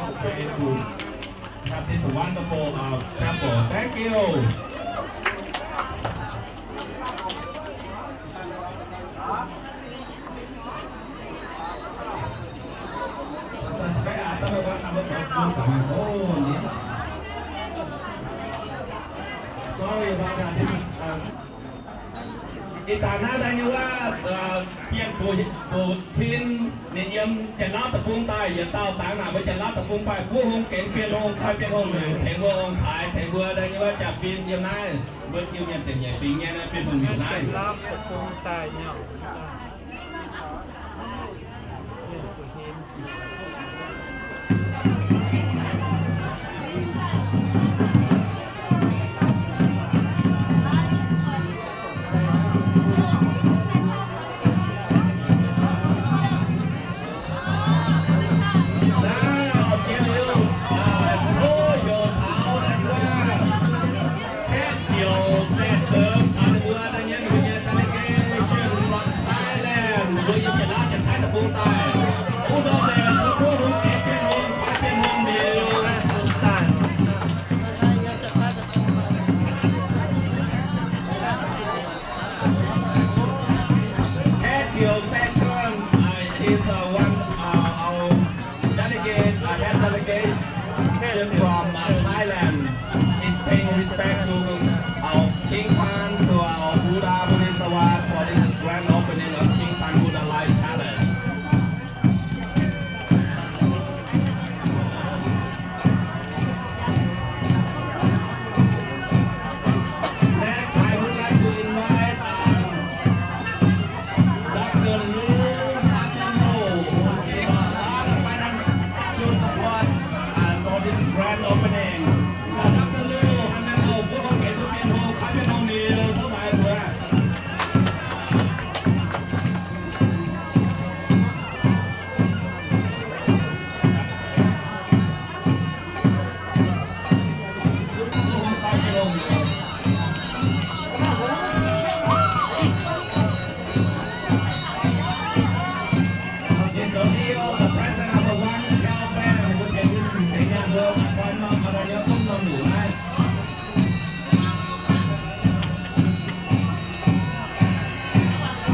Have this wonderful, uh, temple. Thank you. Sorry about that. This is, uh, ih zanc naaiv daaih nyei wuov, bienh fuqv, fuqv tin ninh yiem Janx-Lauv deic-bung daaih, yietc dauh dangx naaic mbuo Janx-Lauv deic-bung fai buov hung, genx Bienh Hungh, koi Bienh Hungh miuc, tengx mbuo ong-taaix, tengx mbuo daaih nyei wuov jaax-fin yiem naaiv, mbuo Iu-Mienh ziepc nyeic fingx nyei naaiv Bienh Hungh miuc naaiv. Naaiv jiex liuz, tov youc taux naaiv wuov Kaeqv Siouc Saeng Dongh caux ninh mbuo daaih nyei, ninh mbuo nyei delegation from Thailand, ninh mbuo yiem Janx-Lauv Janx-Taiv deic-bung daaih. Kuv ndorm laengz zingh, kuv hungh, genx Bienh Hungh, koi Bienh Hungh miuc. Kaeqv Siouc Saeng Dongh, uh, is, uh, one, uh, our delegate, uh, head delegation from, uh, Thailand, is paying respect to our King Tan, to our Buddha Bodhisatwa for this grand opening of King Tan Buddha Light Palace. Next, I would like to invite, um, Doctor Lu Hanmeno, who gave a lot of financial support, uh, for this grand opening. Uh, Doctor Lu Hanmeno, mbuo hungh genx mbuo Bienh Hungh, koi Bienh Hungh miuc, tov mangc mbuo.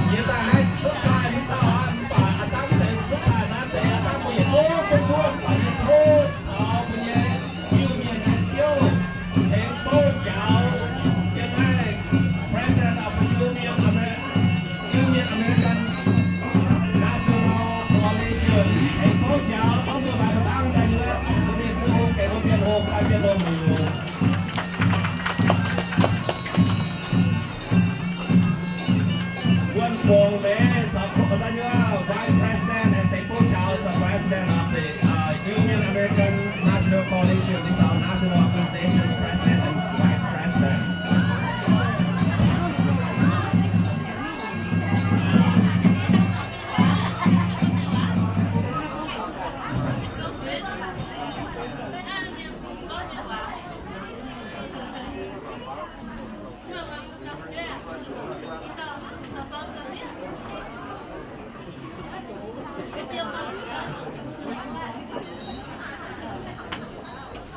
Yie daaih haih cuotv daaih mv dauh aqv, mv baac a'dangv deix cuotv daaih naaiv deix a'dangv mbuo yietc zungv duqv buatc, yie tov taux mbuo nyei Iu-Mienh nyei Ziouv tengx bouv njaaux yiem naaiv President of the Union of the Union American National Coalition tengx bouv njaaux tov mbuo maaih a'dangv daaih nyei, mbuo mienh duqv hungh, deix mbuo mienh hungh, koi mienh hungh miuc. Wuonh Fongc Leiz, Vice President, and Seng Bo Chau is the President of the, uh, Union American National Coalition. This is our national organization president and vice president.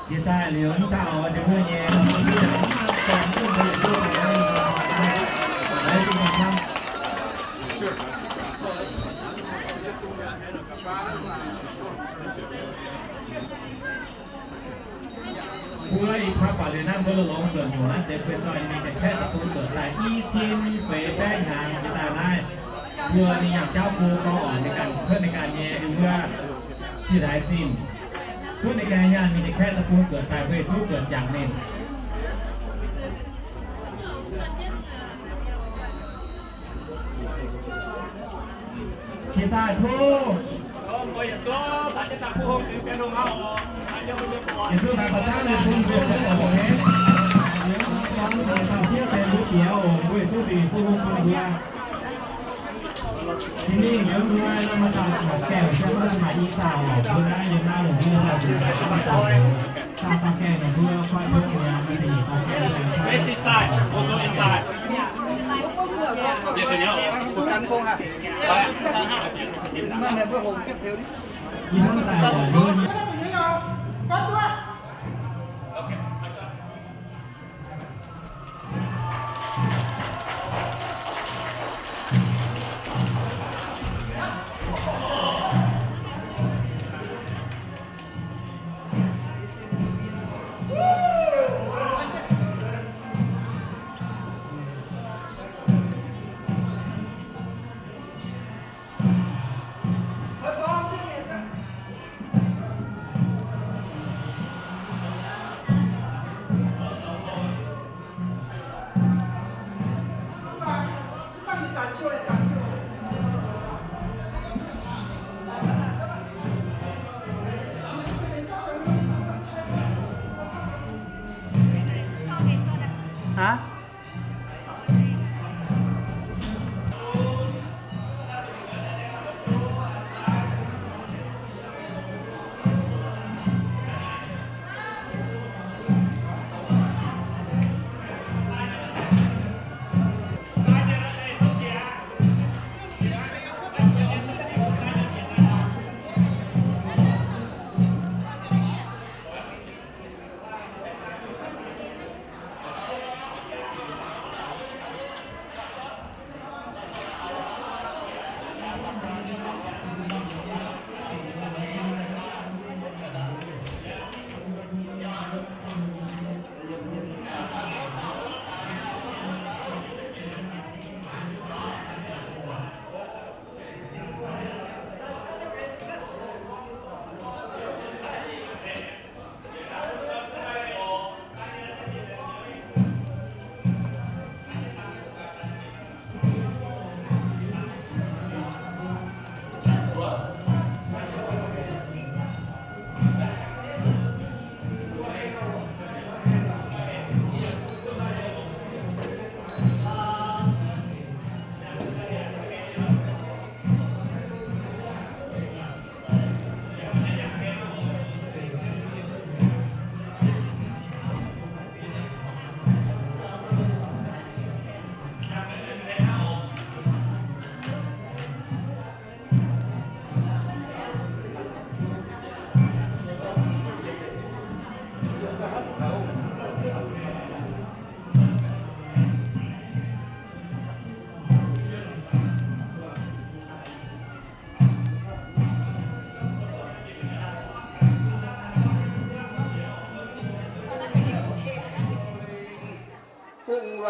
Jiex daaih liuz, mv dauh oix nduov nyei, Mbuo ih hnoi buatc liuz naaiv mbuo longx-longx zuotc nyungc naaiv zeix mbuo zoih mingh Janx-Kaeqv deic-bung zuotc daaih i cin feix baeqv hnyangx jiex daaih naaiv. Mbuo ninh yangh jauv bung gorngv oc, ninh ganh cuotv ninh ganh nyei wuov zinh haaix zinh. Cuotv ninh ganh nyaanh mingh Janx-Kaeqv deic-bung zuotc daaih mbuo zuqc zuotc jangx ninh. Jiex daaih tov. Yietc zungv naaic ba'zanv ninh bun mbuo zoux oc, mbuo zuqc bieqc oc, mbuo zuqc bieqc bun mbuo. Ninh mingh liuz mbuo nor maaih dauh gaengh, maaih i dauh oc, mbuo naaiv yiem naaiv lungh ndiev sai zuqc maaih dauh gaengh, dauh gaengh ninh mbuo koi mbuo muangx, maaih da'nyeic dauh gaengh. Ih hnamv daaih,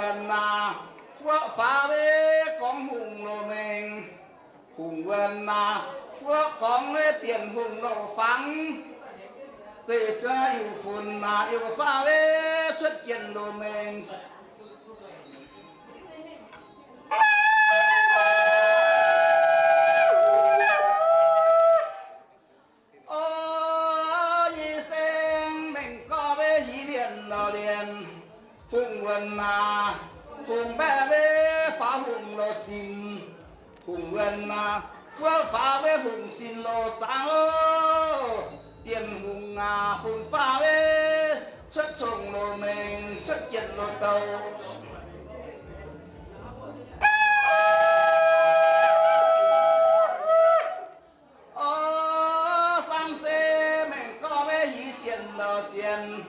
wuonh naaic, fuoqv faaux weic gorngv hungh loz-mengh. Hungh wuonh naaic, fuoqv gorngv weic bienh hungh loz-fangx. Zeiz zuov iu-funx naaic, iu-faaux weic cuotv jienh loz-mengh. O, nyi seng mengh gorx weic hih lienh lorz lienh, hungh wuonh aac, hungh mbaeqc weic faaux hungh loz-sin, hungh wuonh aac, fuoqv faaux weic hungh sin loz-zaangc oc. Bienh hungh aac, hungh faaux weic cuotv cong-loz-mengh, cuotv jienh loz-douh. O, samv se mengh gorx weic hih sienx lorz sienx,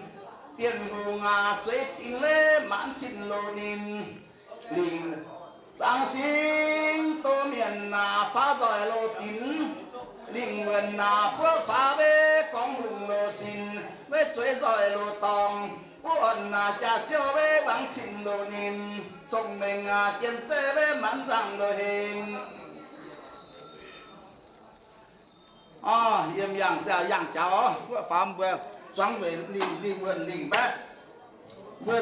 bienh hungh aac, zueiz dingc weic maanc cin-loz-ninh. Lingc zaangc singx doz mienh aac, faaux nzoih loz-dinx. Lingc wuonh aac, fuoqv faaux weic gorngv hungh loz-sin, weic zueiz nzoih loz-dorngh. Buov orn aac, jaax-ziouv weic wangc cin-loz-ninh. Cong-mengh aac, jien zeiv weic maanc nzangc loz-hengx. Orv, yiem yangh se yangh jaux, fuoqv faaux mbuo zuangx weic lingh, lingh wuonh lingh mbaeqv. Mbuo,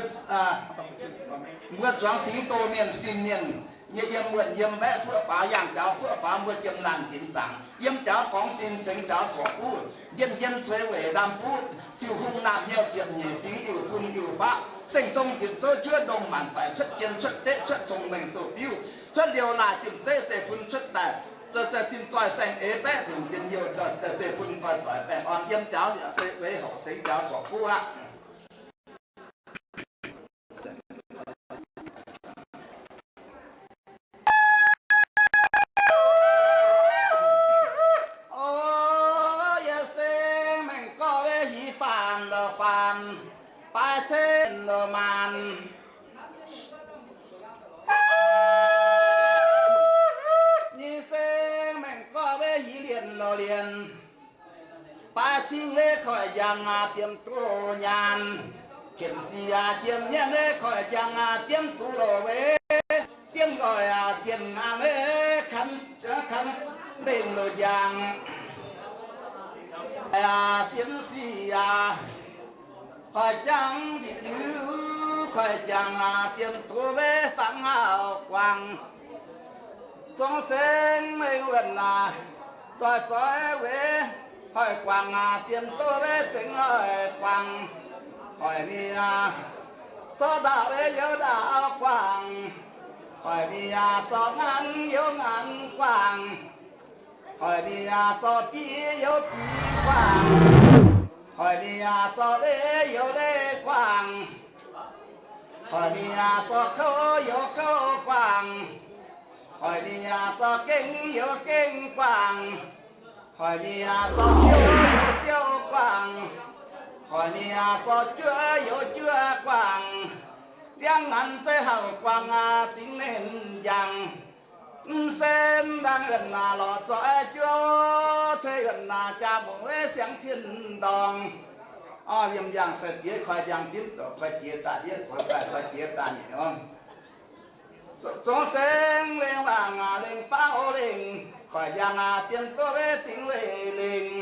mbuo zuangx singx doz mienh, fin-mienh nyei yiem wuonh yiem mbaeqv, fuoqv faaux yangh jaux, fuoqv faaux mbuo jiem laanh dinx zaangc, yiem jaux gorngv sin, cengx jaux sorc buv, njien-njien zueiz weic ndaam buv, siou hung naamh hnyouv ziepc nyeic fingx, iu-fun iu-faqv, seng zong ziepc zouv juov, ndongh maanc doic cuotv jien cuotv deqv, cuotv cong-mengh sou-biuv, cuotv liouh laah jiem zeiv zeiv-fun cuotv daaih, zinh zoih saeng-eix baeqv lungh njien-youh, zeiv-fun nqoi doic baengh orn, yiem jaux se weic houc, cengx jaux sorc buv aqv. O, yie se mengh gorx weic hih faanv lorz faanv, baaix ceix lorz maanc. Nyi se mengh gorx weic hih lienh lorz lienh, baaix cing weic koiv-njang aac, diemv duqv nyaanh. Qiemx sic aac, jiem nyienv weic koiv-njang aac, diemv duqv loz-weic, diemv nqoi aac, zien an weic kan, kan mbengh loz-njang. Aac, sienx sic aac, koiv-njang njiec liuz, koiv-njang aac, diemv duqv weic fangx hauv guangc. Zong seng mengh wuonh aac, doix zoix weic hoic guangc aac, diemv duqv weic zengx hoic guangc. Hoic ninh aac, zorqv ndaauh weic youz ndaauh guangc. Hoic ninh aac, zorqv ngaanc youz ngaanc guangc. Hoic ninh aac, zorqv biix youz biix guangc. Hoic ninh aac, zorqv leiz youz leiz guangc. Hoic ninh aac, zorqv kouv youz kouv guangc. Hoic ninh aac, zorqv gengh youz gengh guangc. Hoic ninh aac, zorqv siouv youz siouv guangc. Hoic ninh aac, zorqv juov youz juov guangc. Ndiangx ngaanc zeiv hauh guangc aac, zingx ninh njang. Mv sen ndaangc yuonh aac, lorz zoih juov, tuix yuonh aac, jaa muoz weic siangx tin ndorngx. Orv, yiem yangh sai-diex koi njang dimv zoux koi jiex daaih yietv zoux daaih koi jiex daaih nyeic orv. Zong seng lengh waangc aac, lengh baav o lengh, koiv-njang aac, dien duqv weic zingx weic lengh.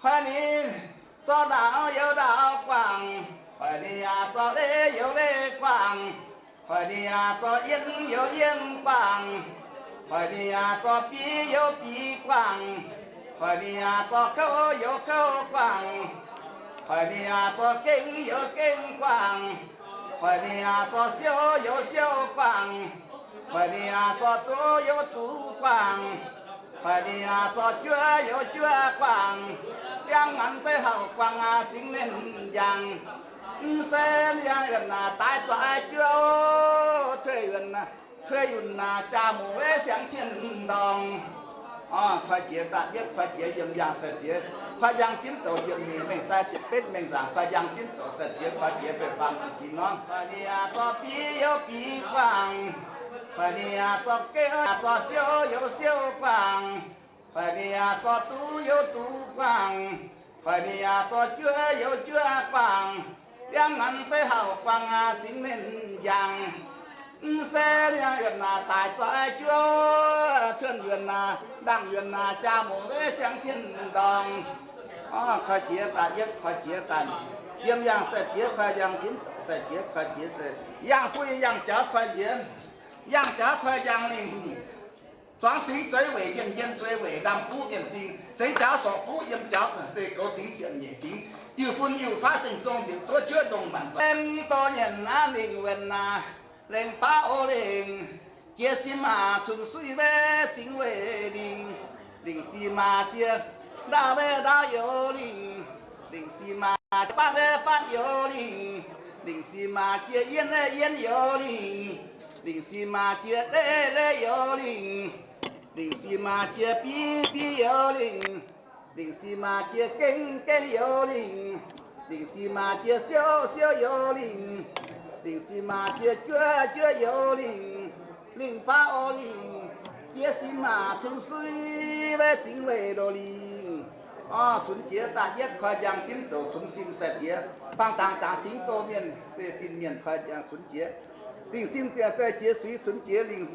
Hoic ninh zorqv ndaauv youz ndaauv guangc. Hoic ninh aac, zorqv leiz youz leiz guangc. Hoic ninh aac, zorqv yienv youz yienv guangc. Hoic ninh aac, zorqv biix youz biix guangc. Hoic ninh aac, zorqv kouv youz kouv guangc. Hoic ninh aac, zorqv gengh youz gengh guangc. Hoic ninh aac, zorqv siouv youz siouv guangc. Hoic ninh aac, zorqv duqv youz duqv guangc. Hoic ninh aac, zorqv juov youz juov guangc. Ndiangx ngaanc zeiv hauh guangc aac, zingx ninh njang. Mv sen yangh yuonh aac, daaih zoih juov, tuix yuonh, tuix yunh aac, jaa muoz weic siangx tin ndorngx. Orv, koi jiex daaih yietv, koi jiex yiem yangh sai-diex, koi njang dimv zoux ziepc nyeic mengh sai ziepc betv mengh nzaangc, koi njang dimv zoux sai-diex, koi jiex beiv faam zuqc jiex norm. Hoic ninh aac, zorqv biix youz biix guangc. Hoic ninh aac, zorqv gengh, zorqv siouv youz siouv guangc. Hoic ninh aac, zorqv duqv youz duqv guangc. Hoic ninh aac, zorqv juov youz juov guangc. Ndiangx ngaanc zeiv hauh guangc aac, zingx ninh njang. Mv se liangx yuonx naaic daic zoih juov, cuotv yuonx naaic, ndangh yuonx naaic jaa mungz weiv siang tin ndorngx. Koi jiex daaih yietv, koi jiex daaih nyeic, yiem yangh sai-diex koi yangh, yiem sai-diex koi jiex, yangh buih yangh jaux koi njiec, yangh jaux koi yangh lingh. Zuangx singx zueiz weic, yienh yienh zueiz weic, ndamv duqv mienh ding, seix jaux sorc duqv yiem jaux, se goux zingx ziepc nyeic fingx, iu-fun iu-faav seng zong nzipc zuov juov ndongh maanc. Lengh dorh nyienc aqv, lingh wuonh naaic, lengh baav o lingh, jiex sin maac cun suiv weiv zingx weic lingh, lingh sin maac jiex ndaauv weiv ndaauv youz lingh, lingh sin maac jiex faatv weiv faatv youz lingh, lingh sin maac jiex yienv weiv yienv youz lingh, lingh sin maac jiex leiv leiv youz lingh, lingh sin maac jiex biv biv youz lingh, lingh sin maac jiex gengh gengh youz lingh, lingh sin maac jiex siouv siouv youz lingh, lingh sin maac jiex juov juov youz lingh, lingh baav o lingh, jiex sin maac cun suiv weiv zingx weic loz lingh. Orv, cunx jiex daaih yietv koi njang dimv zoux cunx sin sai-diex, fangx dangx zangx singx doh mienh se fin-mienh koi njang cunx jiex. Lingh sin ziec zeih jiex suiv cunx jiex lingh.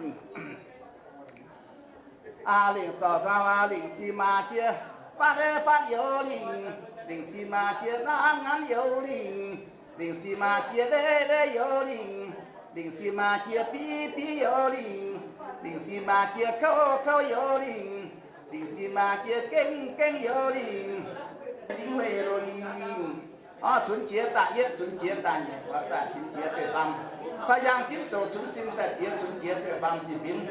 Aa, lingh zorc zangx aac, lingh sin maac jiex faatv weiv faatv youz lingh, lingh sin maac jiex nanv nanv youz lingh, lingh sin maac jiex leiv leiv youz lingh, lingh sin maac jiex biv biv youz lingh, lingh sin maac jiex kouv kouv youz lingh, lingh sin maac jiex gengh gengh youz lingh, zingx weic loz lingh. Orv, cunx jiex daaih yietv, cunx jiex daaih nyeic, cunx daaih cunx jiex deix faam. Koi njang dimv zoux cunx sin sai-diex cunx jiex deix faam zinh binv.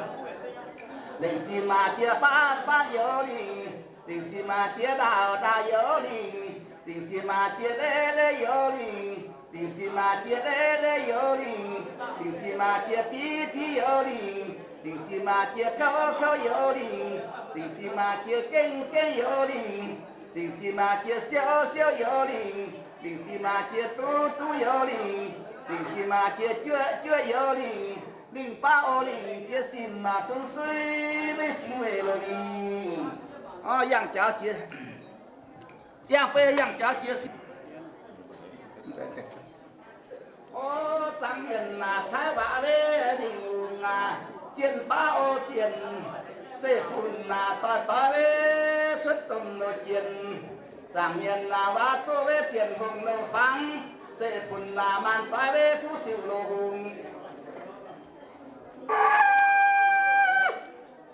Lingh sin maac jiex faatv faatv youz lingh, lingh sin maac jiex ndaauv ndaauv youz lingh, lingh sin maac jiex leiv leiv youz lingh, lingh sin maac jiex leiv leiv youz lingh, lingh sin maac jiex biv biv youz lingh, lingh sin maac jiex kouv kouv youz lingh, lingh sin maac jiex gengh gengh youz lingh, lingh sin maac jiex siouv siouv youz lingh, lingh sin maac jiex duqv duqv youz lingh, lingh sin maac jiex juov juov youz lingh, lingh baav o lingh jiex sin maac cunx suiv weiv zingx weic loz lingh. Orv, yangh jaux jiex, yangh beiv yangh jaux jiex sin. O, zaangc mienh naaic caaiv waac weiv lingh lungh aac, zienh baav o zienh, zeiv-fun naaic doix doix weiv cuotv domh loz jienh. Zaangc mienh naaic waac duqv weiv zienh hungh loz fangx, zeiv-fun naaic maanc doix weiv kuv siouc loz hungh.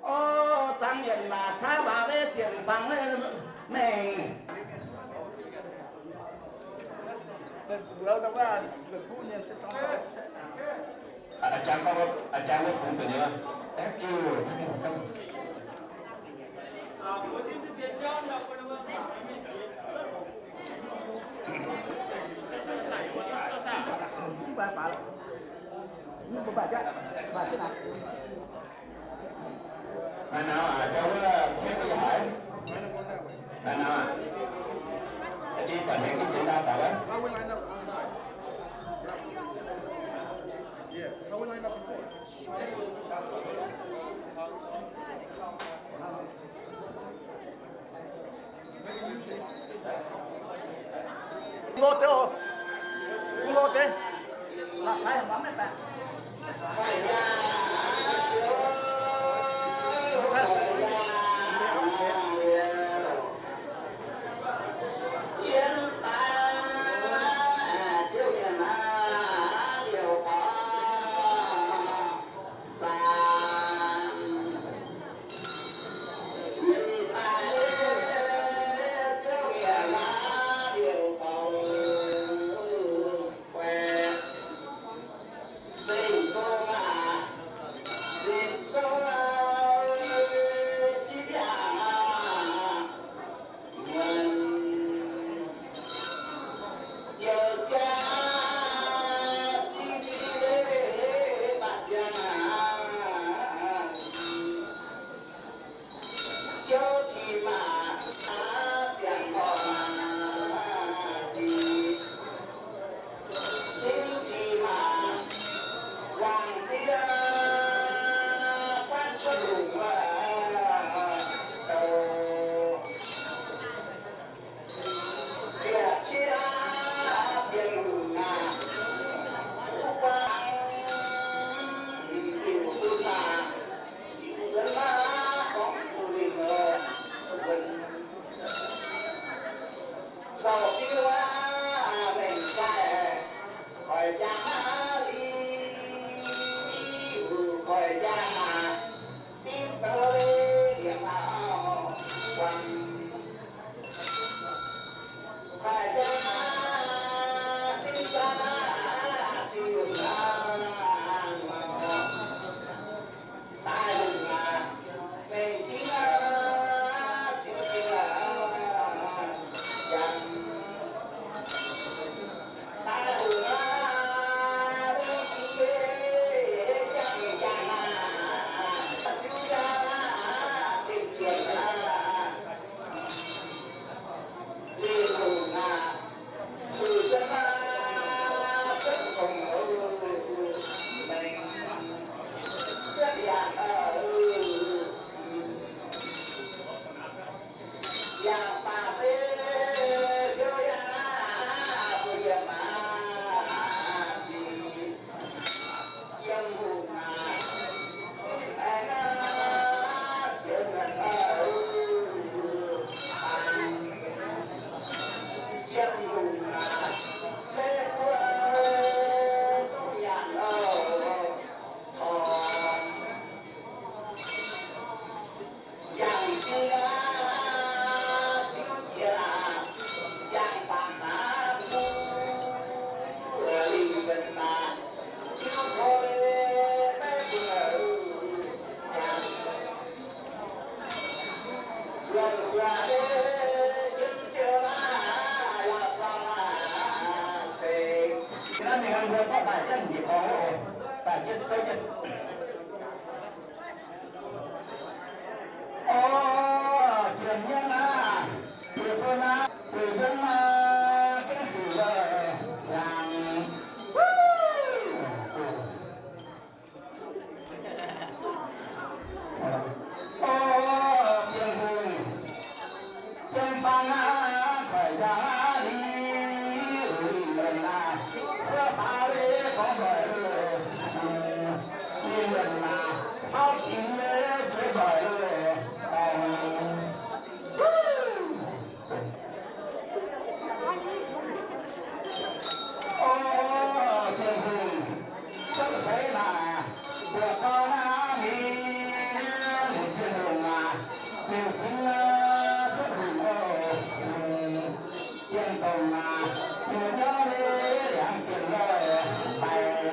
O, zaangc mienh naaic caaiv waac weiv zienh fangx mengh. Naaiv nor, jauv wuov kuv duqv haiz. Naaiv nor, jiex buatc hengx duqv jiex ndau taux wuov. Naaiv mingh mbuo zorqv daaih jienv njiec gorngv oc, daaih jienv sou jienv. O, jiem nyei naaiv, jiem sou naaiv, jiem nyei naaiv, gengh sic lorh yangh. O, Bienh Hungh, Bienh Fangx aqv, koiv yangh aqv, Lingh Muonc aqv, cuotv faaux leiz gorngv ndoic, Lingh Muonc aqv, faaux jiex leiz jiex ndoic, o, Bienh Hungh, cuotv seix naaic, mbuoqc gau naaiv mingh, Bienh Hungh aac, Bienh Hungh aac, cuotv hungh oc, Bienh Dongh aac, Bienh Nyauv leiz yangh Bienh Loih daic. Baeqv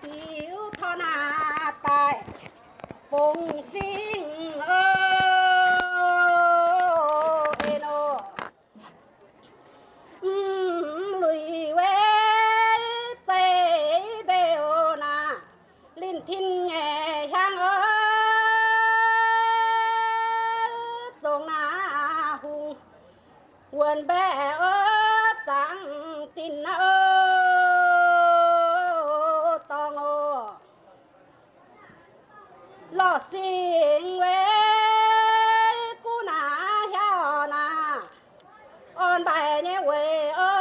diuc taux naaic daaih fongc singv, ov, en, ov. Mv luic weic zeiv mbeu naaic, linh tin nyeic hiaang, ov, zongc naaic hungh wuonc mbaeqc, ov, zaangc dinh, ov, dorngx, ov. Lorh singx weic guv naaic hiaauv naaic, orn mbaih nyei weic, ov,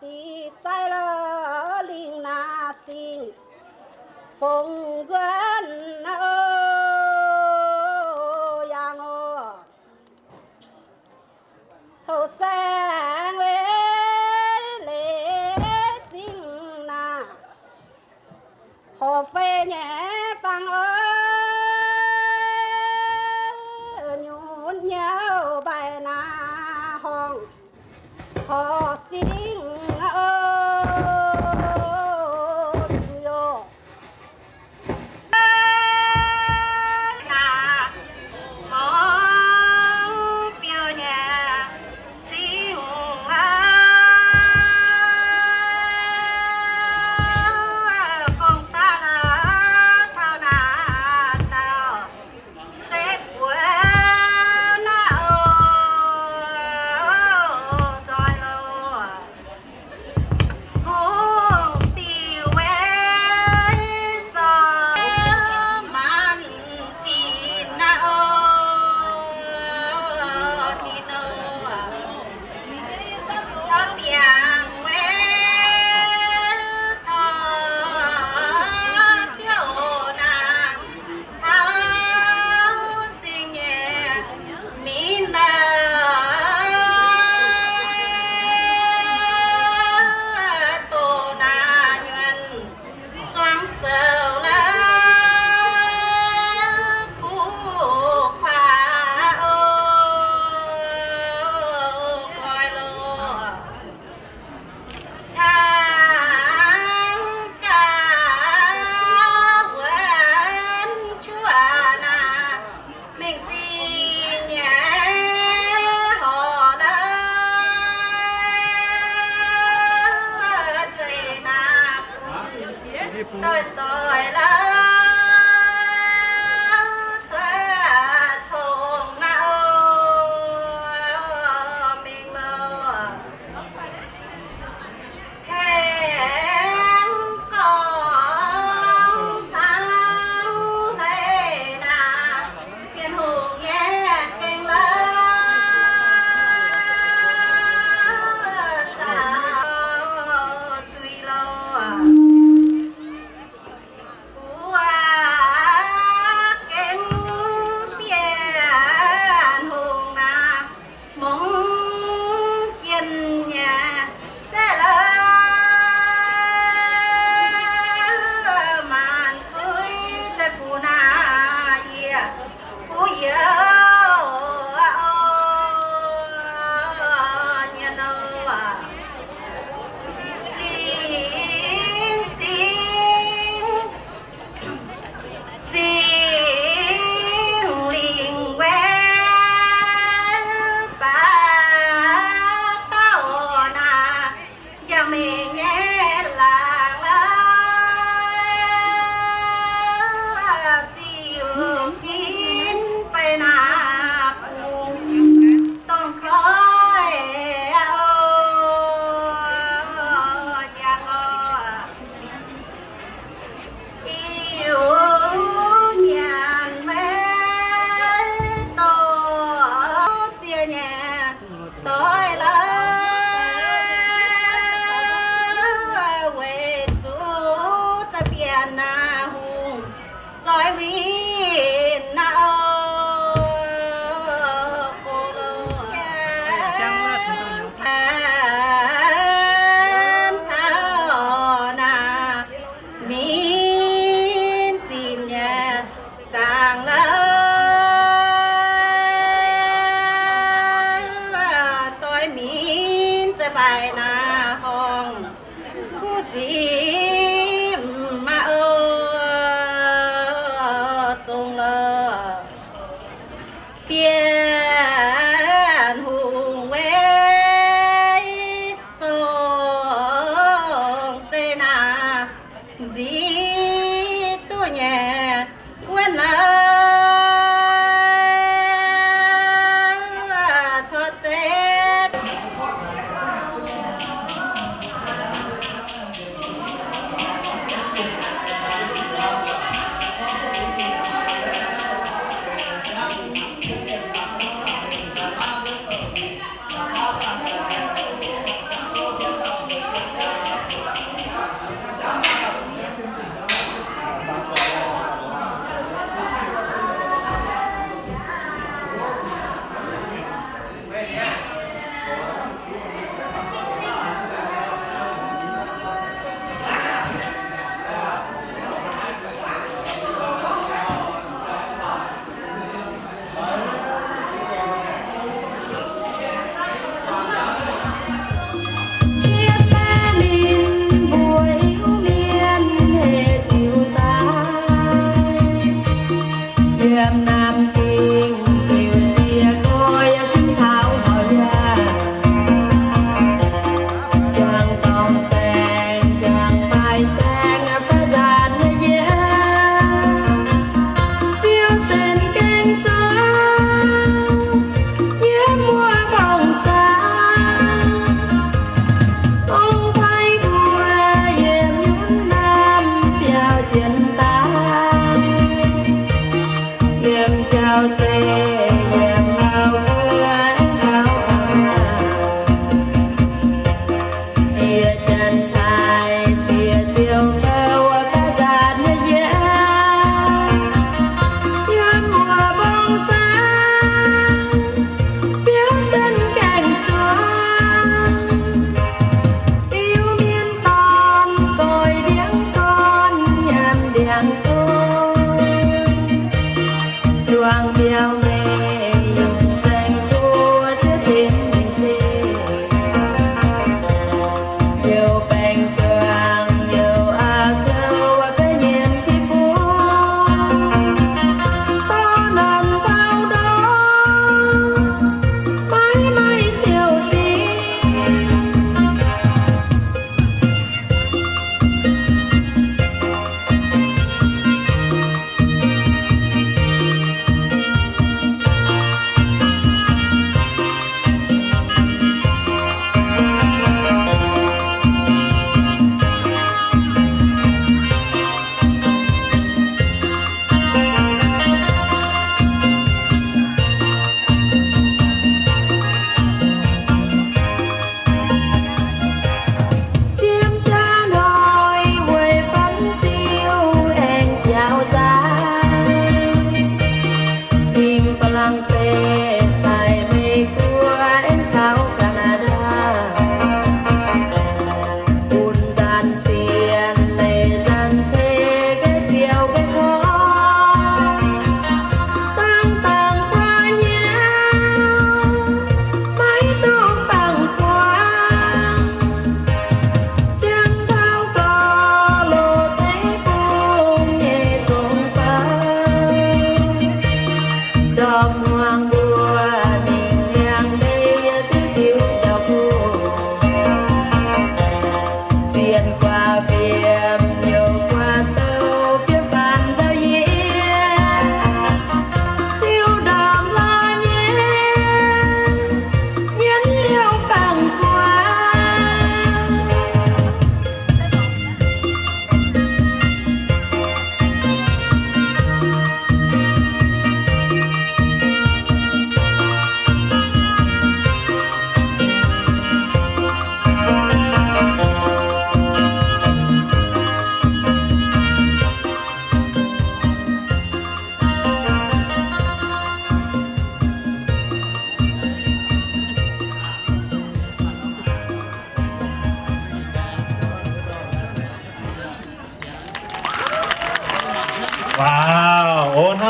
diqc zaih lorh lingh naaic singx fongc nzuonx, ov, yangh, ov. Houh saeng weic leiz singx naaic, horpc fei nyei fangx, ov, nyunc nyouh mbaih naaic horngh horpc singx, ov, zuiz, ov. doix lorqc, weic zuqc da'bieqc naaiv hungh doix winh naaiv oc. Taux naaiv mingh zinh nyei zaangc lorqc, doix mingh za'baaih naaiv horngh kuv zinh maah oc, zongh lorqc. Bienh hungh weic dongh zeiv naaiv nziv duqv nyei wuov naaiv corc zeiv.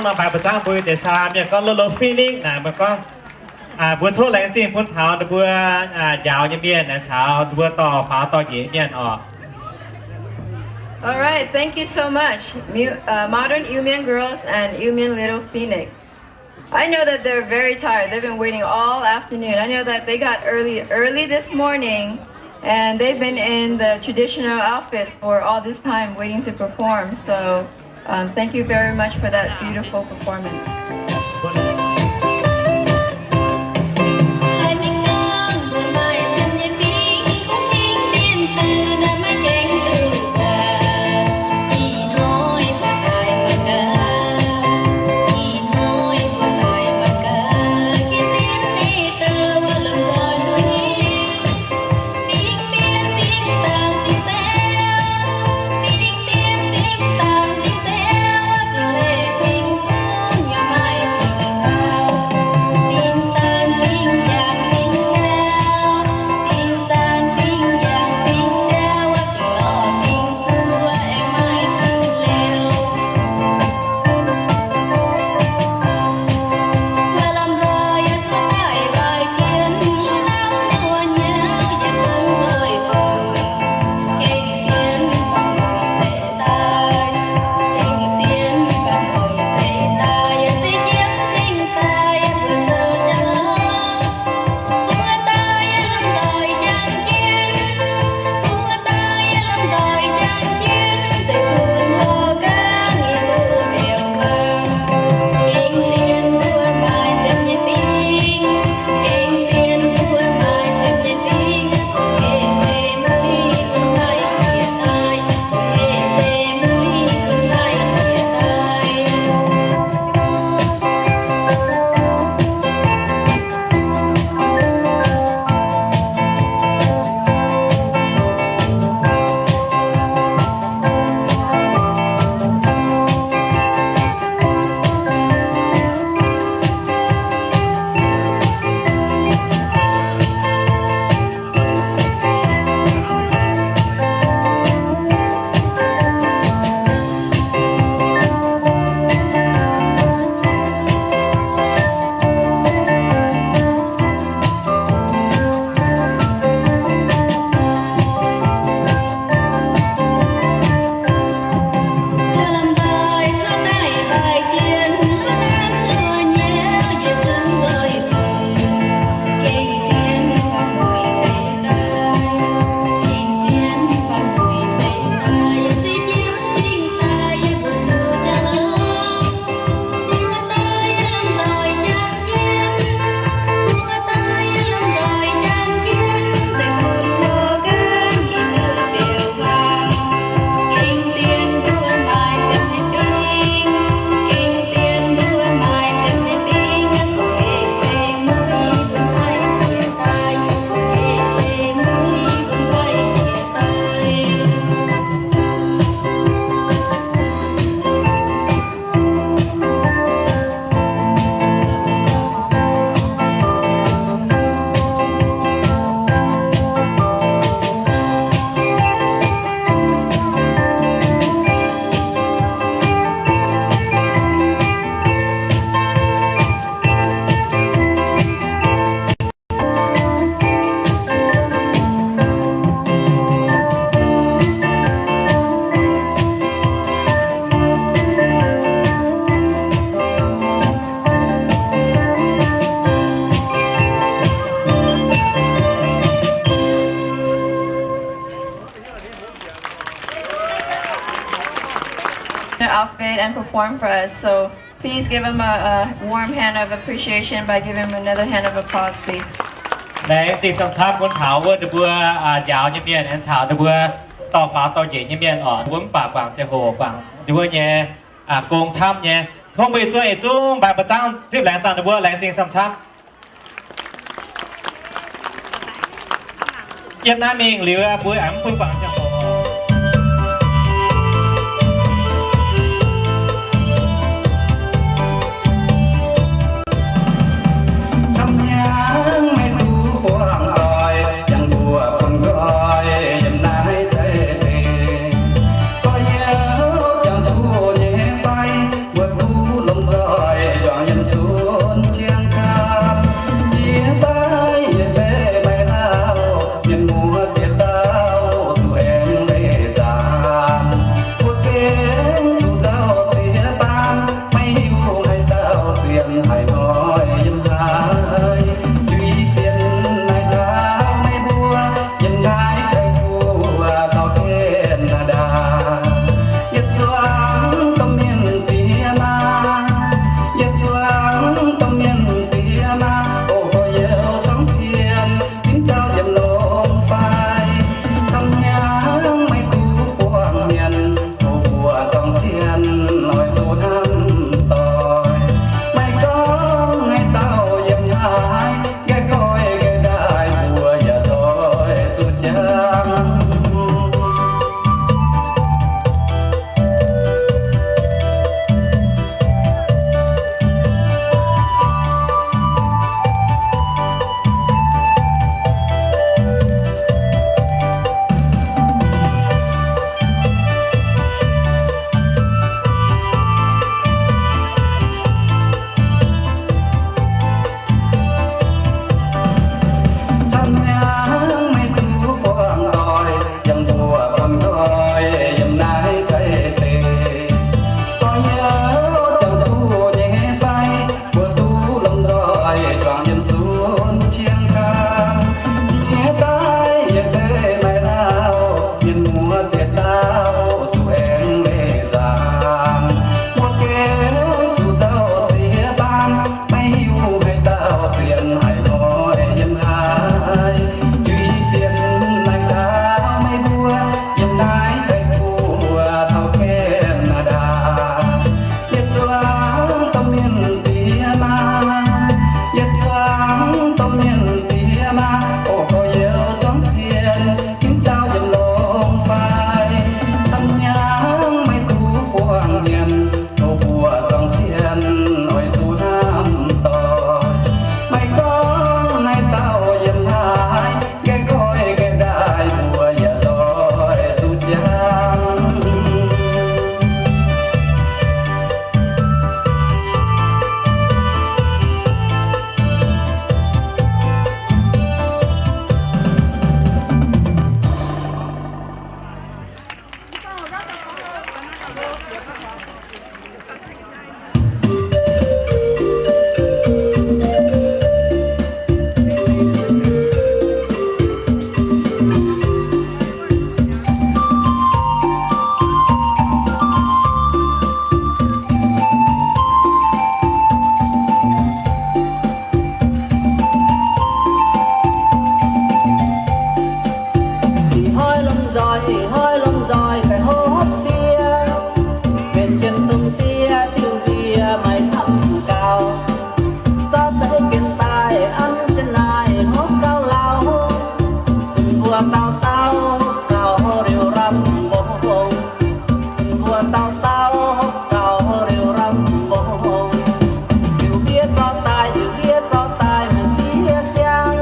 Nor mbaix buoz zaangv mbuo deix saa mienh gorngv Little Phoenix naaic, mbuo gorngv, mbuo tov laengz zingh bun taux ninh mbuo njaaux nyei mienh aengx caux ninh mbuo dorh faaux dorh njiec mienh oc. All right, thank you so much, Mu-, uh, Modern Iu Mien Girls and Iu Mien Little Phoenix. I know that they're very tired. They've been waiting all afternoon. I know that they got early, early this morning, and they've been in the traditional outfit for all this time waiting to perform. So, um, thank you very much for that beautiful performance. Outfit and perform for us. So please give him a, a warm hand of appreciation by giving him another hand of applause, please. Laengz zingh camv-camv bun taux wuov ninh mbuo njaaux nyei mienh aengx caux ninh mbuo dorh faaux dorh njiec nyei mienh oc. Wuov mv baac guangc ziangh hoc guangc wuov nyei gong camv nyei. Tov mbuo zuov yietc zungv mbaih buoz zaangv zipv laengz zingh ninh mbuo, laengz zingh camv-camv. Yiem naaiv mingh liuz, mbuo aengx mv bun guangc ziangh hoc. Camv hnyangx maiv duqv buangh doic, jangx mbuo bun nqoi yiem naaiv deix deic. Gorx-youz jangx duqv nyei fai, mbuo duqv longc Hnangv maiv duqv buangh doic, yangh mbuo buangh doic yiem naaiv za'eix deix. Doic youh jangx duqv nyei fai, mbuo duqv lomh nzoih juangc yiem sun cieng kaang. Jiex daaih yietc deix maiv lauh, mienh muoz ziouc dauh zuqc aengx leih nzaangc. Mbuo gengh zuqc dauh ziex baan, maiv hiuv haaix dauh zien haic hnoi yiem naaiv. Juiz fienx naaiv gaax meih mbuo, yiem naaiv daaih mbuo taux Canada. Yietc zuangx domh mienh diex maa, yietc zuangx domh mienh diex maa, o gorx-youz zuangx cien, ginv dauh yiem longx fai. Camv hnyangx maiv duqv buangh nyanc, o mbuo zuangx cien oix zuqc hnamv doic. Maiv gorngv naaiv dauh yiem haaix, nqaih goiv nqaih ndaaih mbuo yaac nzoih zuqc jangx. Ih hnoi lomh nzoih, ih hnoi lomh nzoih daaih hopv diev, mbenc jienv dungz diev diuh ndie maiv camv gaux. Zorqv deix gengh daaih an jienv naaiv hopv gauh lauh, bun mbuo dauh dauh gauh liuz ramv mbong. Bun mbuo dauh dauh gauh liuz ramv mbong. Liuz ndiev zorqv daaih, liuz ndiev zorqv daaih mingh ndiev siang,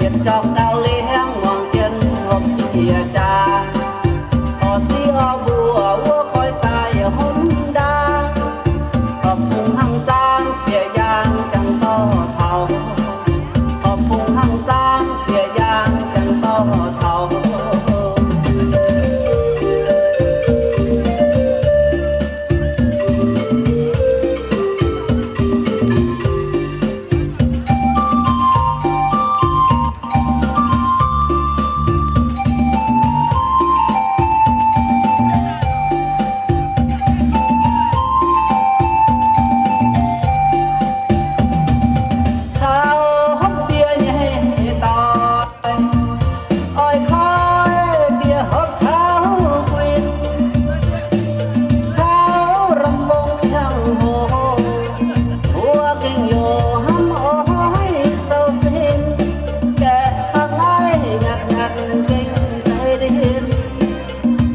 yietc jauv gauh liangv muangx jienv hopv diev jaax. Orv siqv orv mbuo wuov koi daaih yietc hopv ndaangc. Horpc fungx hnangv zaangv sieqv yaangh jangx dorh taux. Horpc fungx hnangv zaangv sieqv yaangh jangx dorh taux. Taux hopv ndie nyei doic, oix koi ndie hopv caux guinh, caux ramv mbong ziangh hoc, mbuo gengh youc hnamv oix sou sin, gaeqv hnangv naaiv ngatc ngatc gengh seix ndin.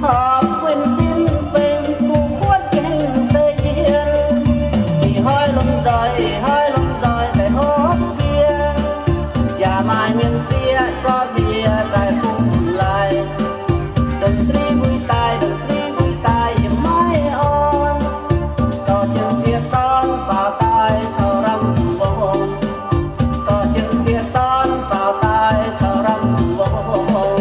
Horpc guinh sin fengx kuv kuotv gengh seix jien. Ih hnoi lomh nzoih, ih hnoi lomh nzoih daaih hopv diev, yaac maaih mienh sieqv zorqv ndie daaih bun laaih. Dongh diev mbuo daaih, dongh diev mbuo daaih yaac maiv orn. Dorh jienv sieqv dorn faaux daaih caux ramv mbong. Dorh jienv sieqv dorn faaux daaih caux ramv mbong.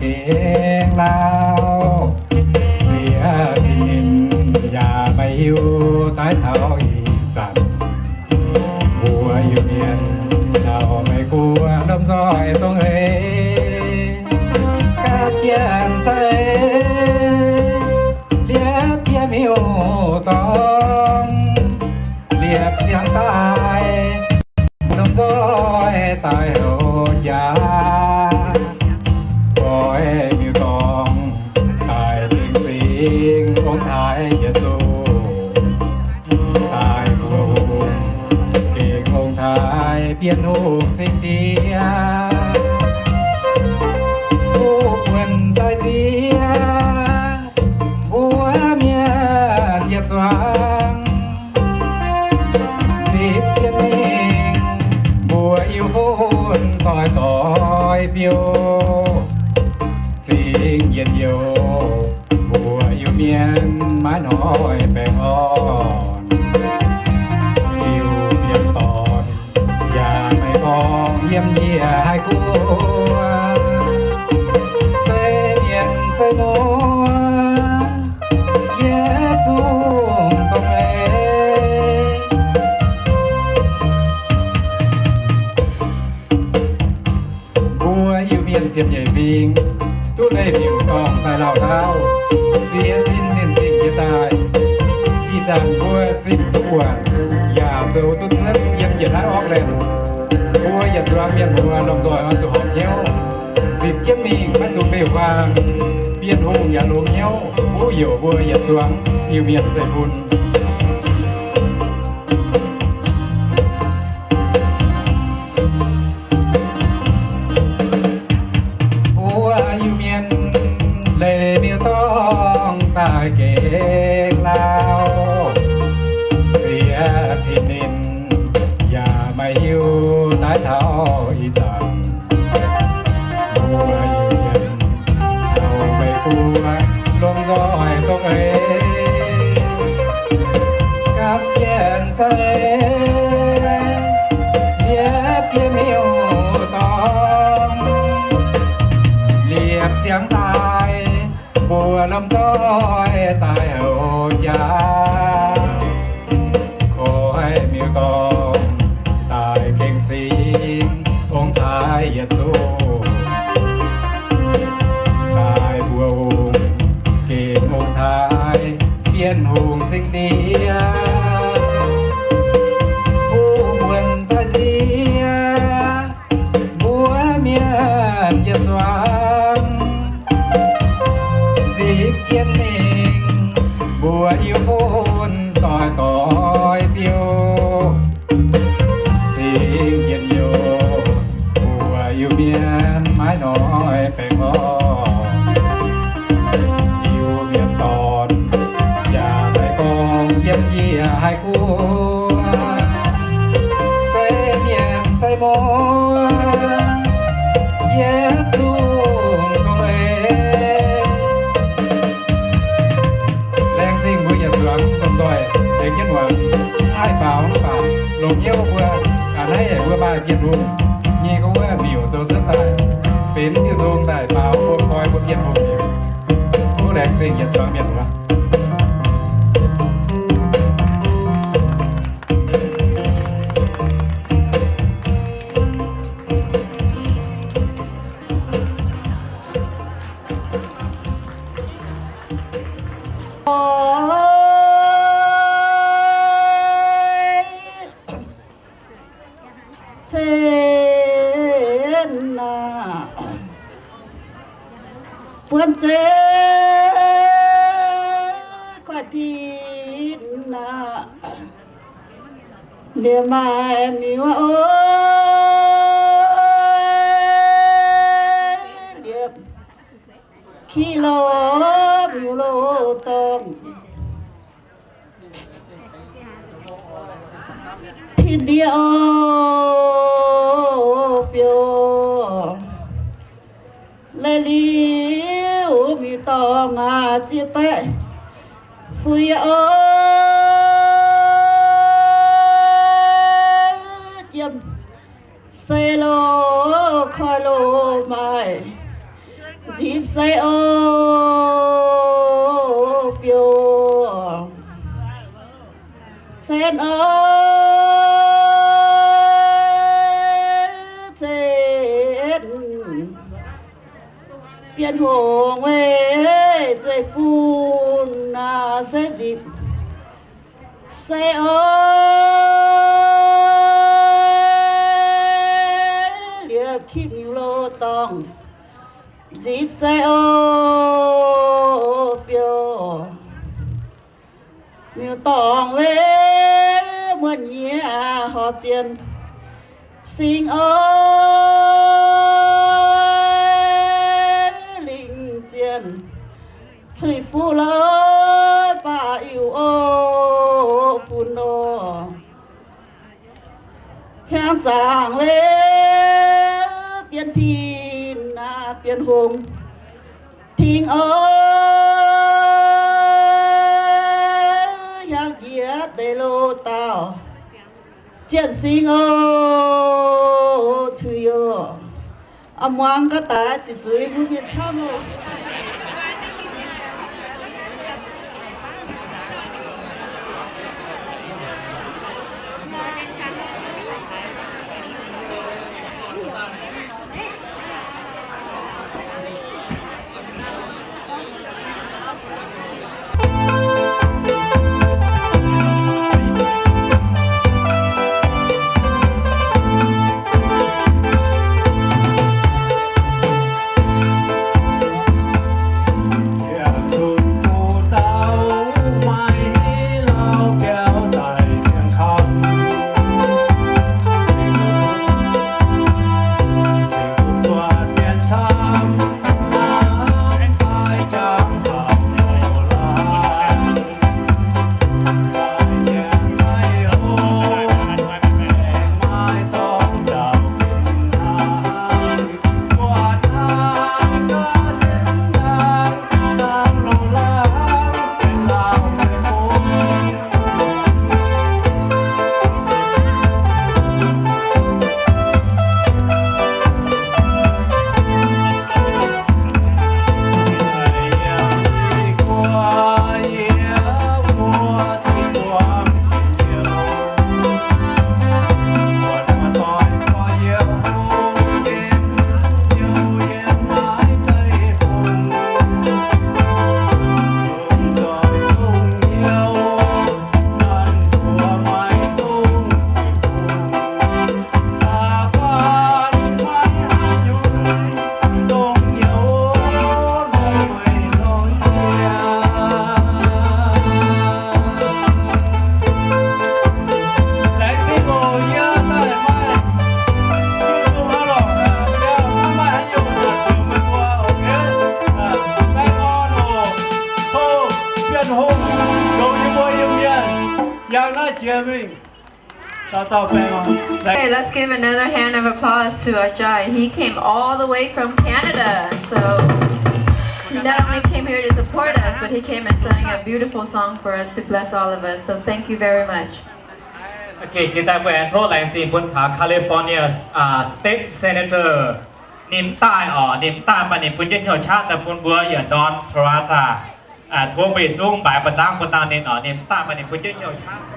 gengh lauh. Ziex cin ninh yaac maiv hiuv daaih taux ih zanc. Mbuo Iu-Mienh taux Meiv Guoqv lomh nzoih dongh eix, gapv jienv zeiv, liepv jienv miuc-dorngh, liepc ziangx daaih, lomh nzoih daaih houc jaax, goix miuc-dorngh daaih tengx singx ong-taaix yietc zuqc, daaih mbuox hungh gengh ong-taaix Bienh Hungh singx diex, duqv buonc daaih nziex mbuo mienh yietc zuangx. Zipv jienv mingh mbuo Iu-Mienh doix-doix biouv, zingx njien-youh mbuo Iu-Mienh maiv hnoi baengh orn. Iu-Mienh dorn yaac maiv gorngv yiem njiec haiz guoqv, se mienh se muoz yietc zungv dongh eix. Mbuo Iu-Mienh ziepc nyeic fingx duqv leih miuc-dorngh daaih lauh ndaauv, ziex cin ninh zingh jiez daaih. Ih zanc mbuo zinh duqv buatc yaac zoux duqv cuotv yiem yietc naaiv Auckland. Mbuo yietc zuangx mienh muoz lomh nzoih oix zuqc horpc hnyouv zipc jienv mingh maiv dungx beu-huaang. Bienh Hungh yaac longx hnyouv, kuv youc mbuo yietc zuangx Iu-Mienh zeiv-fun. Mbuo Iu-Mienh leih miuc-dorngh daaih gengh lauh, ziex cin ninh yaac maiv hiuv daaih taux ih zanc. Mbuo Iu-Mienh taux Meiv Guoqv lomh nzoih dongh eix, gapv jienv zeiv, liepv jienv miuc-dorngh, liepc ziangx daaih mbuo lomh nzoih daaih houc jaax, goix miuc-dorngh daaih gengh singx ong-taaix yietc zungv, daaih mbuox hungh gengh ong-taaix Bienh Hungh singx diex, kuv buonc daaih nziex mbuo mienh yietc zuangx. Zipv jienv mingh mbuo Iu-Mienh doix-doix biouv, zingx njien-youh mbuo Iu-Mienh maiv hnoi baengh orn. Iu-Mienh dorn yaac maiv gorngv yiem njiec haiz guoqv, se mienh se muoz yietc zungv dongh eix. Laengz zingh mbuo yietc zuangx lomh nzoih tengx jienv muangx. Haih faaux mv baac longc hnyouv mbuo, aa, naaiv mbuo maaih Bienh Hungh nyei gorngv wuov miuc zoux cuotv daaih, benx diuh nzung daaih faaux mbuo koi mbuo Bienh Hungh miuc. Tov laengz zingh yietc zuangx mienh muoz. Cen aac, buonv zeiv kuaaiv tin aac, liemh maaih miuc oc, liemh ki lo miuc lo dorngh. Tin-Hungh oc, biouv leih liuz miuc-dorngh aac, ziex baeqv fuix oc, jiem se lo koi lo maaih Nzipc se o, fiou, cen o, cen, Bienh Hungh weic zeiv-fun naaic se nzipc se o, liepc kipv miuc-loz-dorngh, nzipc se o, fiou, miuc-dorngh weic muonh nyiex horpc zien sing o, lingh zienh cuix fuqv lorz baac iu o, fun o, hiaang zaangc weic Bienh Tin, Bienh Hungh, Tin o, hiaang jiex deix loz-dauh, zienh sing o, cuix o. Muangx gaax daaih ziqc zuiz mbuo mienh camv oc. Okay, let's give another hand of applause to Ajay. He came all the way from Canada. So he not only came here to support us, but he came and sang a beautiful song for us to bless all of us. So thank you very much. Okay, jiex daaih mbuo aengx tov laengz zingh bun taux California, uh, State Senator. Ninh daaih oc, ninh daaih mv baac ninh bun jienv hnyouv qaqv daaih bun mbuo yietc ndorm Clarita. Tov mbuo yietc zungv mbaix buoz-zaangv bun dangh ninh oc. Ninh daaih mv baac ninh bun jienv hnyouv qaqv.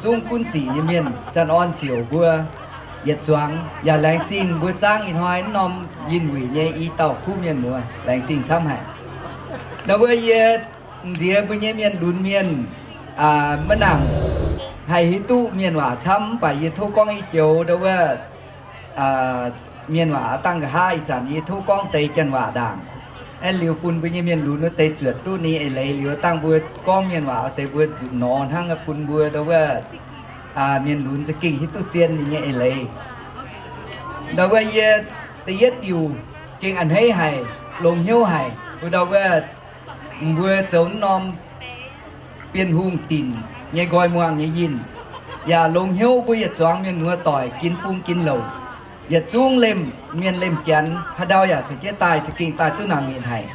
zungv gunv sic nyei mienh, Janx-Orn siouc mbuo yietc zuangx, yaac laengz zingh mbuo zangv ih hnoi norm yinh wuic nyei i dauh kuv mienh muoz, laengz zingh camv haic. Ndau wuov yie m'nziex mbuo nyei mienh lunx mienh, maiv nangc haih hiuv duqv mienh waac camv, mv baac yie tov gorngv i joux ndau wuov mienh waac dangh nqa'haav ih zanc yie tov gorngv deix janx waac ndaangc. Aeqv, liuz bun mbuo nyei mienh lunx wuov deix zuotc duqv ninh eix leiz liuz dangh mbuo gorngv mienh waac wuov deix mbuo nzuqc nor hnangv bun mbuo ndau wuov mienh lunx za'gengh hiuv duqv zien ninh nyei eix leiz. Ndau wuov yie da'yietv diuc gengh a'hneiv haic, longx hnyouv haic, mbuo ndau wuov mbuo zoux norm Bienh Hungh dinc nyei nqoi muangh nyei yinh, yaac longx hnyouv mbuo yietc zuangx mienh muoz doic ginx bung ginx louc, yietc zungv lemh mienh lemh janx haaix ndau yaac caux jienv daaih za'gengh daaih duqv nangc nyitc haic.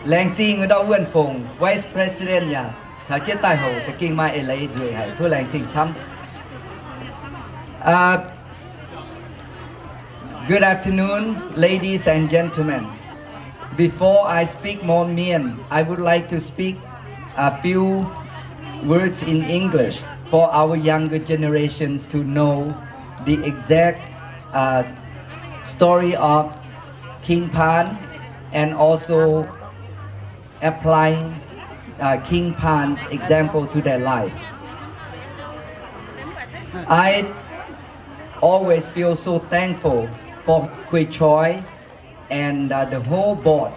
Laengz zingh ndau Wuonh Fongc Vice President yaac caux jienv daaih hoc za'gengh maaih eix leiz nzueic haic, tov laengz zingh camv. Good afternoon, ladies and gentlemen. Before I speak more Mien, I would like to speak a few words in English for our younger generations to know the exact uh, story of King Pan and also applying uh, King Pan's example to their life. I always feel so thankful for Kuei Choi and uh, the whole board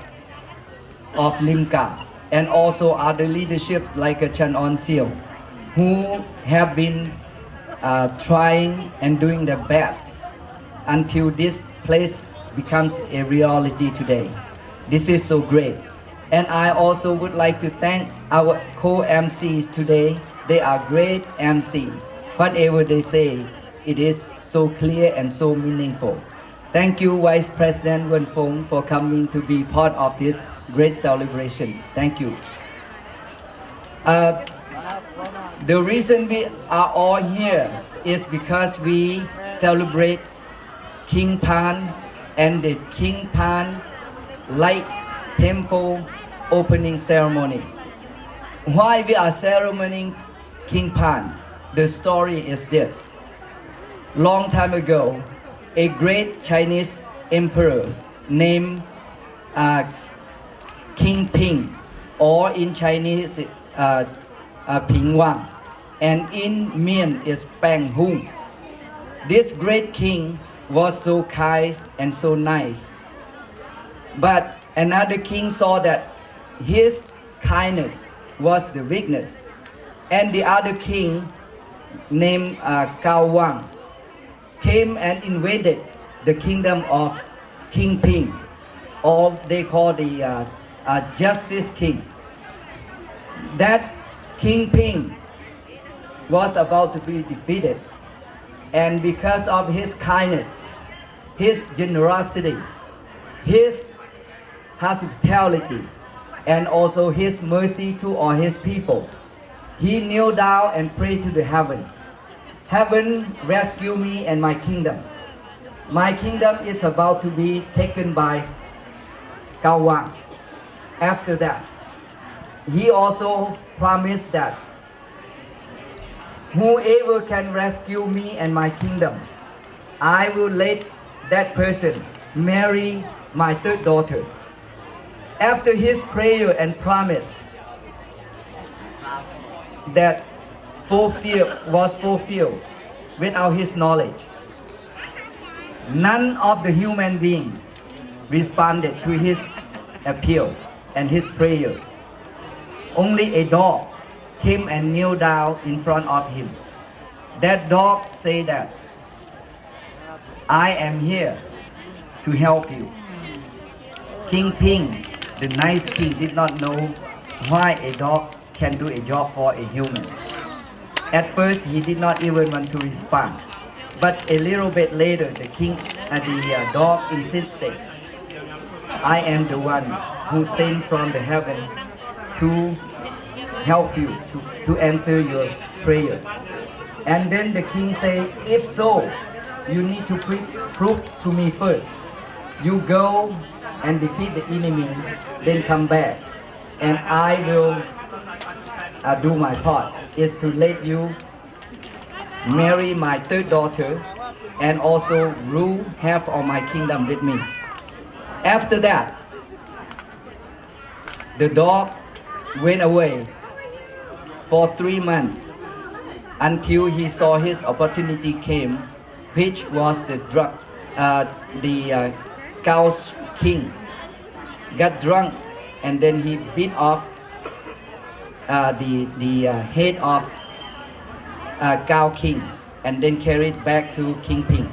of Limca, and also other leaderships like uh, Chan On Sio, who have been uh, trying and doing their best until this place becomes a reality today. This is so great. And I also would like to thank our co-M Cs today. They are great M C. Whatever they say, it is so clear and so meaningful. Thank you, Vice President Wuonh Fongc, for coming to be part of this great celebration. Thank you. Uh, the reason we are all here is because we celebrate King Pan and the King Pan Light Temple opening ceremony. Why we are celebrating King Pan? The story is this. Long time ago, a great Chinese emperor named uh, King Ping, or in Chinese, uh, uh, Ping Wang, and in Mien is Pang Hung. This great king was so kind and so nice. But another king saw that his kindness was the weakness. And the other king, named uh, Gao Wang, came and invaded the kingdom of King Ping, or they call the uh, uh, Justice King. That King Ping was about to be defeated, and because of his kindness, his generosity, his hospitality, and also his mercy to all his people, he kneeled down and prayed to the heaven. Heaven, rescue me and my kingdom. My kingdom is about to be taken by Gao Wang. After that, he also promised that whoever can rescue me and my kingdom, I will let that person marry my third daughter. After his prayer and promise that fulfill, was fulfilled without his knowledge, none of the human being responded to his appeal and his prayer. Only a dog came and kneel down in front of him. That dog said that, "I am here to help you." King Ping, the nice king, did not know why a dog can do a job for a human. At first, he did not even want to respond. But a little bit later, the king, uh, the uh, dog insisted, "I am the one who sent from the heaven to help you, to, to answer your prayer." And then the king said, "If so, you need to pre- prove to me first. You go and defeat the enemy, then come back, and I will uh, do my part, is to let you marry my third daughter and also rule half of my kingdom with me. After that, the dog went away for three months until he saw his opportunity came, which was the drug, uh, the uh, Gao king got drunk, and then he beat off uh, the the uh, head of uh, Gao king, and then carried back to King Ping.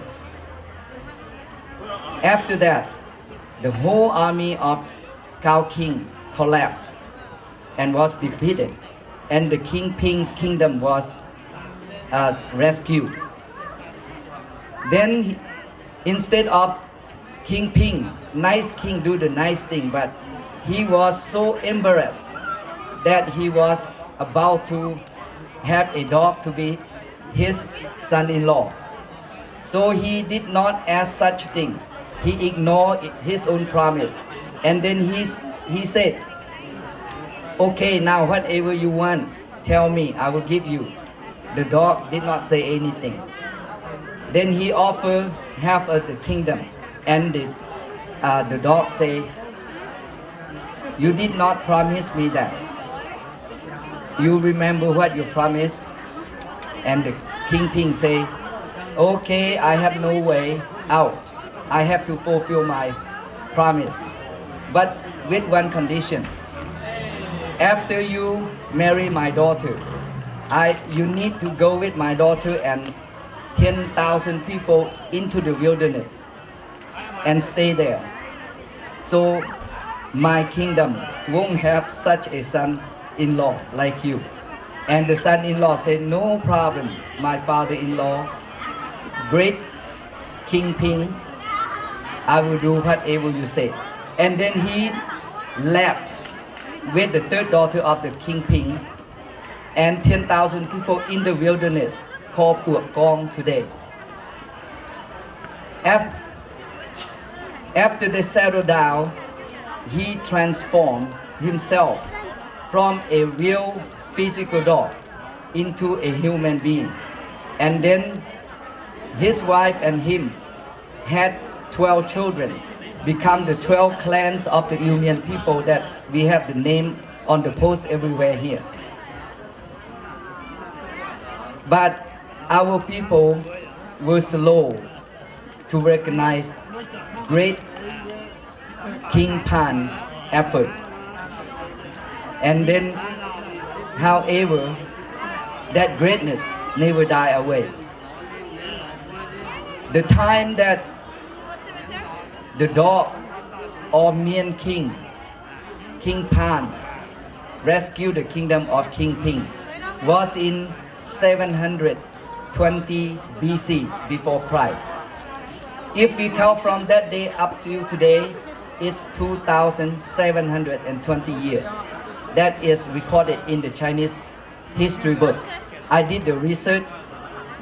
After that, the whole army of Gao king collapsed and was defeated, and the King Ping's kingdom was uh, rescued. Then, instead of King Ping, nice king do the nice thing, but he was so embarrassed that he was about to have a dog to be his son-in-law. So he did not ask such thing. He ignored his own promise. And then he, he said, "Okay, now whatever you want, tell me, I will give you." The dog did not say anything. Then he offered half of the kingdom, and the, uh, the dog said, "You did not promise me that. You remember what you promised?" And the King Ping said, "Okay, I have no way out. I have to fulfill my promise, but with one condition. After you marry my daughter, I, you need to go with my daughter and ten thousand people into the wilderness and stay there. So my kingdom won't have such a son-in-law like you." And the son-in-law said, "No problem, my father-in-law, great King Ping, I will do whatever you say." And then he left with the third daughter of the King Ping and ten thousand people in the wilderness called Puoc Gong today. Af-, after they settled down, he transformed himself from a real physical dog into a human being. And then his wife and him had twelve children, become the twelve clans of the Iu Mien people that we have the name on the post everywhere here. But our people were slow to recognize great King Pan's effort. And then, however, that greatness never die away. The time that the dog or Mien King, King Pan, rescued the kingdom of King Ping was in seven hundred twenty B C before Christ. If we count from that day up to today, it's two thousand seven hundred and twenty years. That is recorded in the Chinese history book. I did the research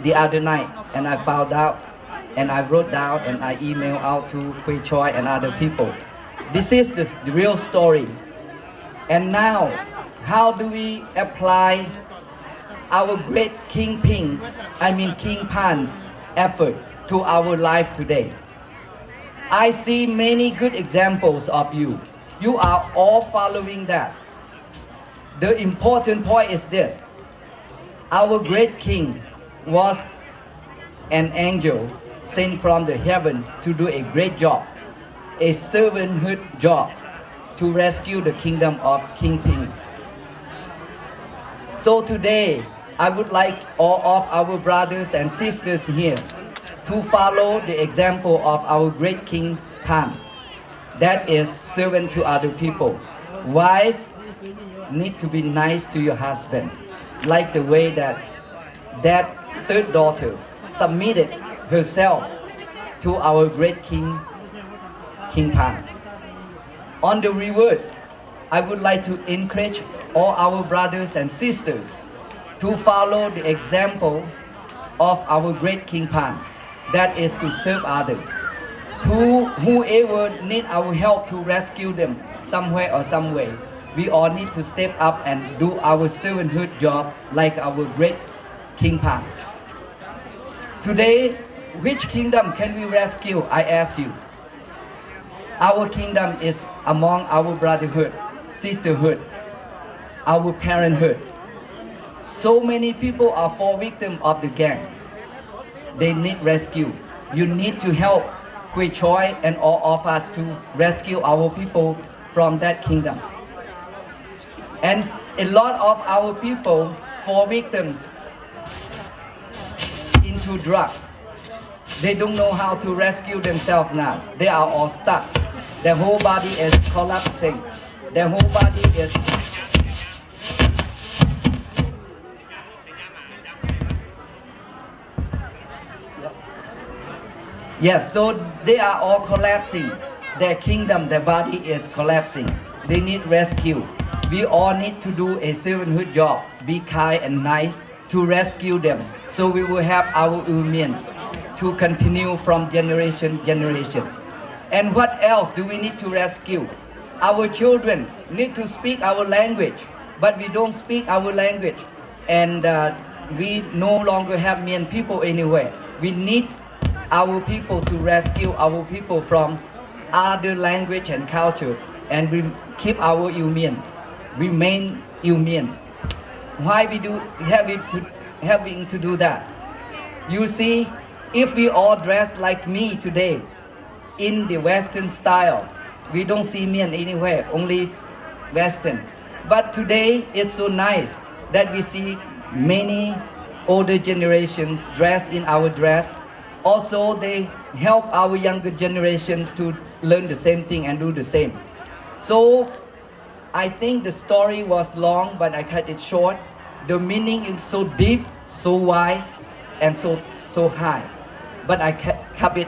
the other night and I found out and I wrote down and I emailed out to Kuei Choi and other people. This is the real story. And now, how do we apply our great King Ping's, I mean King Pan's effort to our life today? I see many good examples of you. You are all following that. The important point is this. Our great king was an angel sent from the heaven to do a great job, a servanthood job to rescue the kingdom of King Ping. So today, I would like all of our brothers and sisters here to follow the example of our great King Pan. That is servant to other people. Wife need to be nice to your husband, like the way that that third daughter submitted herself to our great king, King Pan. On the reverse, I would like to encourage all our brothers and sisters to follow the example of our great King Pan, that is to serve others. To whoever need our help to rescue them somewhere or some way, we all need to step up and do our servanthood job like our great King Pan. Today, which kingdom can we rescue? I ask you. Our kingdom is among our brotherhood, sisterhood, our parenthood. So many people are fall victim of the gangs. They need rescue. You need to help Hui Choi and all of us to rescue our people from that kingdom. And a lot of our people fall victims into drugs. They don't know how to rescue themselves now. They are all stuck. Their whole body is collapsing. Their whole body is Yes, so they are all collapsing. Their kingdom, their body is collapsing. They need rescue. We all need to do a servanthood job, be kind and nice to rescue them. So we will have our Iu Mien to continue from generation generation. And what else do we need to rescue? Our children need to speak our language, but we don't speak our language. And uh, we no longer have Mien people anywhere. We need our people to rescue our people from other language and culture, and we keep our Iu Mien, remain Iu Mien. Why we do having to, having to do that? You see, if we all dress like me today, in the Western style. We don't see Mien anywhere, only Western. But today, it's so nice that we see many older generations dressed in our dress. Also, they help our younger generations to learn the same thing and do the same. So, I think the story was long, but I cut it short. The meaning is so deep, so wide, and so, so high. But I ca-, cut it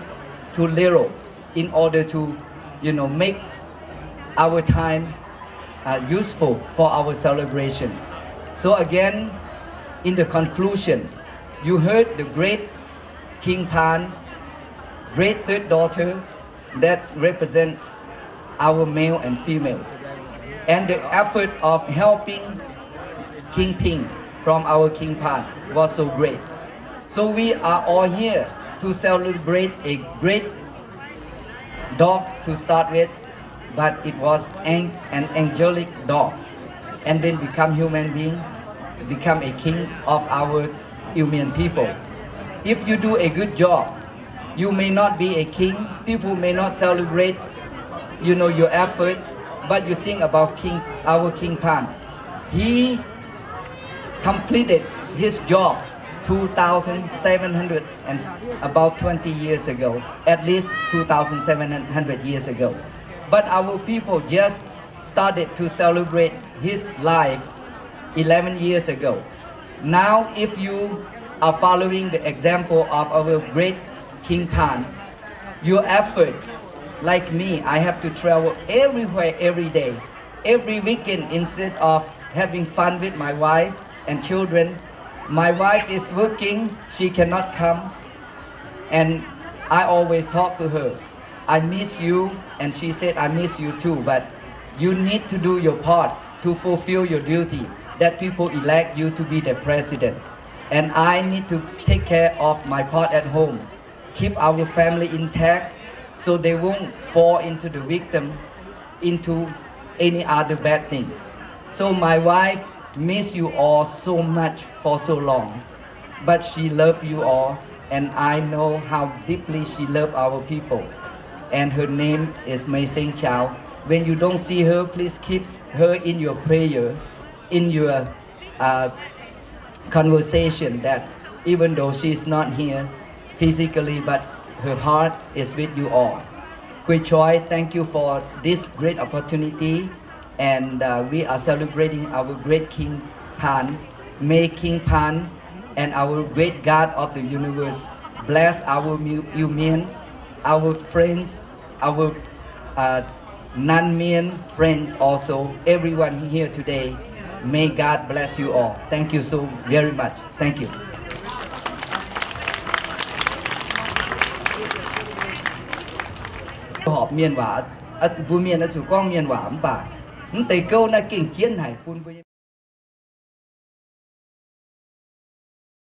to little in order to, you know, make our time uh, useful for our celebration. So again, in the conclusion, you heard the great King Paan, great third daughter, that represent our male and female. And the effort of helping King Ping from our King Paan was so great. So we are all here to celebrate a great dog to start with, but it was an, an angelic dog, and then become human being, become a king of our Iu Mien people. If you do a good job, you may not be a king, people may not celebrate, you know, your effort, but you think about King, our King Paan. He completed his job two thousand seven hundred and about twenty years ago, at least two thousand seven hundred years ago. But our people just started to celebrate his life eleven years ago. Now, if you are following the example of our great King Paan, your effort, like me, I have to travel everywhere every day, every weekend, instead of having fun with my wife and children. My wife is working, she cannot come. And I always talk to her, "I miss you." And she said, "I miss you too, but you need to do your part to fulfill your duty that people elect you to be the president. And I need to take care of my part at home, keep our family intact, so they won't fall into the victim, into any other bad thing." So my wife miss you all so much for so long, but she love you all, and I know how deeply she love our people. And her name is Mei Sing Chao. When you don't see her, please keep her in your prayer, in your uh, conversation that even though she's not here physically, but her heart is with you all. Hui Choi, thank you for this great opportunity. And uh, we are celebrating our great King Paan. May King Paan and our great God of the universe bless our Iu Mien, our friends, our uh, non-Mien friends also, everyone here today. May God bless you all. Thank you so very much. Thank you. Horpc Mienh waac, mbuo Mienh oix zuqc gorngv Mienh waac mv baac mv deix gouv naaiv gengh jienv haic bun mbuo nyei